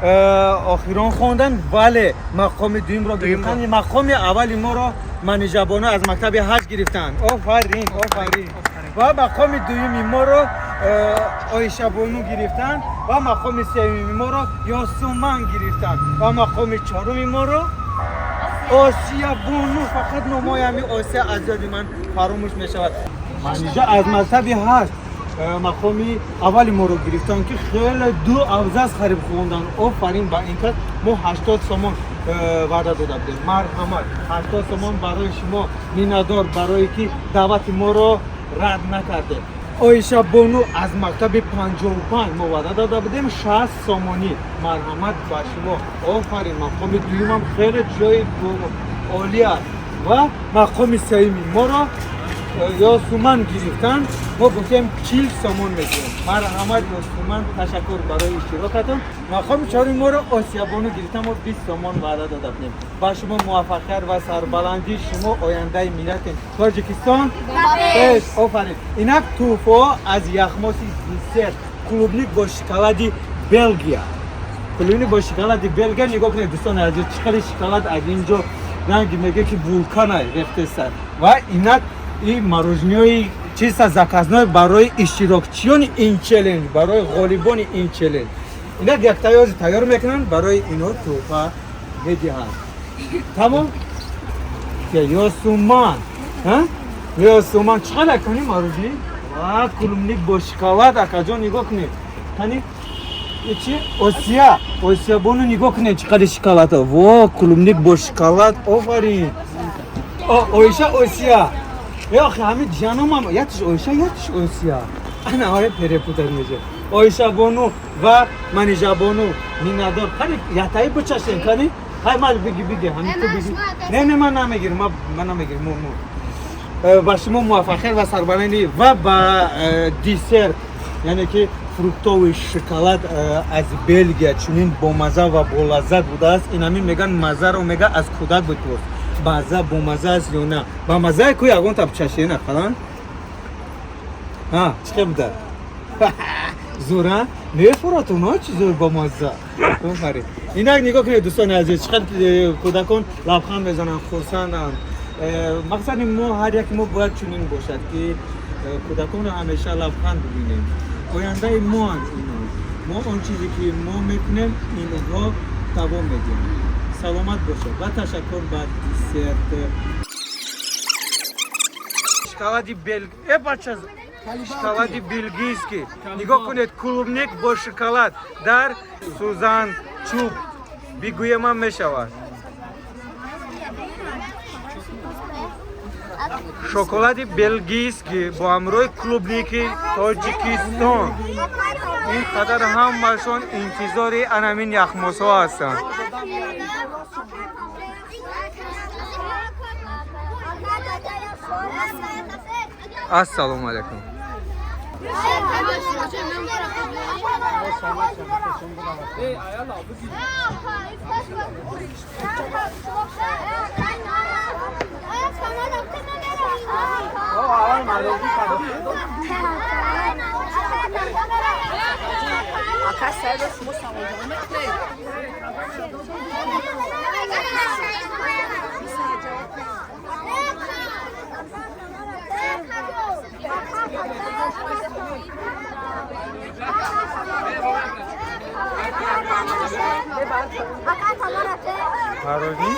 Охирон хонданд, вале мақоми дуюмро гирифтанд. Мақоми аввали моро Манижабону аз мактаби 8 гирифтанд. Офарин, офарин. Ва мақоми дуюми моро Оишабону гирифтанд, ва мақоми сеюми моро Ёсуман гирифтанд, ва мақоми чоруми моро Осиябону. Фақат номои ҳами Осия аз ёди ман фаромӯш мешавад. Манижа аз мактаби 8 мақоми аввали моро гирифтанд, ки хеле ду абзац хариб хонданд. Офарин ба ин кас. Мо 80 сомон ваъда дода будем. Марҳамат, 80 сомон барои шумо. Миннатдор, барое ки даъвати моро рад накардед. Оиша бону аз мактаби 55 мо ваъда дода будем 60 сомонӣ. Марҳамат ба шумо. Офарин. Мақоми дуюмам хеле ҷои олӣ аст. Ва мақоми сеюми моро Ёсуман гирифтанд. Мо гуфтем, 40 сомон медиҳем. Марҳамат, Ёсуман, ташаккур барои иштирокатон. Мақоми чоруми моро Осиябону гирифтан. Мо 20 сомон ваъда дода будем. Ба шумо муваффақият ва сарбаландӣ. Шумо ояндаи миллатем. Тоҷикистон пеш! Офарин. Инак, тӯҳфаҳо аз яхмоси десерт: клубник бо шоколади Белгия, клубник бо шоколади Белгия. Нигоҳ кунед, дӯстони азиз, чӣ қадар шоколад аз инҷо ранги мега ки вулкана рехтеста. Ва инак, и мороженое чиста заказной барои иштирокчиёни ин челлендж, барои ғолибони ин челлендж. Инак, як тайёр тайёр мекунанд, барои ино тӯҳфа медиҳанд. Тамом. Ёсуман, Ёсуман, чӣ қадар кани мороженое ва клубник бо шоколад? Акаҷон, нигоҳ кунед, кани чи Осия, Осия бону, нигоҳ кунед, чӣ қадар шоколад. Во, клубник бо шоколад. Офарин, Оиша, Осия. Охи, ҳамин ҷаномам якш Оиша, якш Осия, ана ҳоя перепутать меша. Оиша бону ва Манижа бону, миннатдор. Кани, ятаи бичашем, кани. Ҳай, мал, биги, биги, ҳамин ту биги. Не, не, ман намегирам, ман намегирам. Мо ба шумо муваффақият ва сарбаландӣ. Ва ба десерт, яъне ки фруктовый шоколад аз Белгия, чунин бомаза ва болаззат будааст. Ин ҳамин меган, мазаро мега аз кӯдак бипурс, маза бомаза аст ё на. Ба мазае ку ягон таб чашена қалан. Ҳа, чӣ хел буда? Зура мефуратун, чӣ зур, бомаза. Офарин. Инак, нигоҳ кунед, дӯстони азиз, чӣ қадр кӯдакон лабханд мезананд, хурсанданд. Мақсади мо, ҳар яки мо бояд чунин бошад, ки кӯдаконро ҳамеша лабханд бибинем. Ояндаи моанд ино. Мо он чизе ки мо мекунем, инҳо давом медиҳанд. Саломат бошед ва ташаккур ба десерт, шоколади бел э бача, шоколади белгийский. Нигоҳ кунед, клубник бо шоколад дар сӯзан чӯб бигӯемам мешавад. Шоколади белгийский бо ҳамроҳи клубники Тоҷикистон. Ин қадар ҳамашон интизори анамин яхмосҳо ҳастанд. Ассалому алайкум. Ака, сайда шумо саволҷавоб мекунед? Парози.